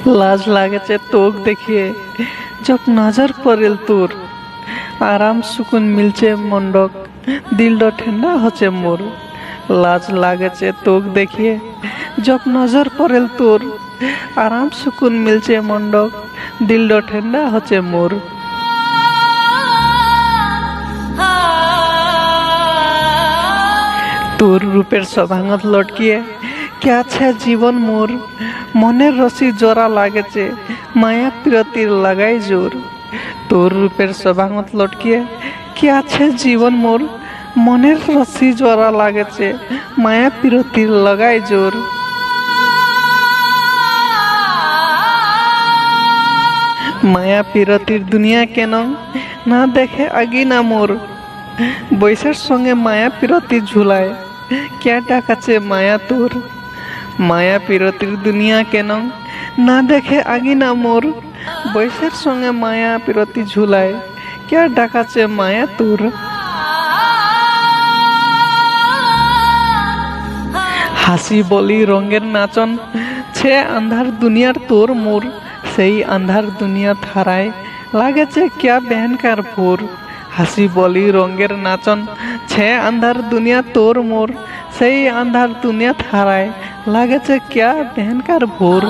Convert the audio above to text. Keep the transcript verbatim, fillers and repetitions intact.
লাজ লাগেছে তোক দেখিয়ে, যক নজর পড়েল তোর। আরাম সুকুন মিলছে মনডক, দিলড ঠান্ডা হচ্ছে মোর। লাজ লাগেছে তোক দেখিয়ে, যক নজর পড়েল তোর। আরাম সুকুন মিলছে মনডক, দিলড ঠান্ডা হচ্ছে মোর। তোর রূপের সভাঙত লটকিয়ে, কে আছে জীবন মোর। মনের রশি জোড়া লাগেছে, মায়া পিরতির লাগাই জোর। তোর রূপের সভাঙত লটকিয়ে, কে আছে জীবন মোর। মনের রশি জোড়া লাগেছে, মায়া পিরতির লাগাই জোর। মায়া পিরতির দুনিয়া কেন না দেখে আগি না মোর। বৈশার সঙ্গে মায়া পিরতি ঝুলায়, কে ডাকাছে মায়া তোর। মায়া পিরতির দুনিয়া কেন না দেখে আগি না মোর। বৈশার সঙ্গে মায়া পিরতি ঝুলায়, কে ডাকাছে মায়া তোর। হাসি বলি রঙের নাচন, ছে আন্ধার দুনিয়ার তোর মোর। সেই আন্ধার দুনিয়া থারায় লাগেছে কে বেহেনকার ভোর। হাসি বলি রঙের নাচন, ছে আন্ধার দুনিয়া তোর মোর। সেই আন্ধার দুনিয়া থারায় লাগেছে কে বেহেনকার ভোর।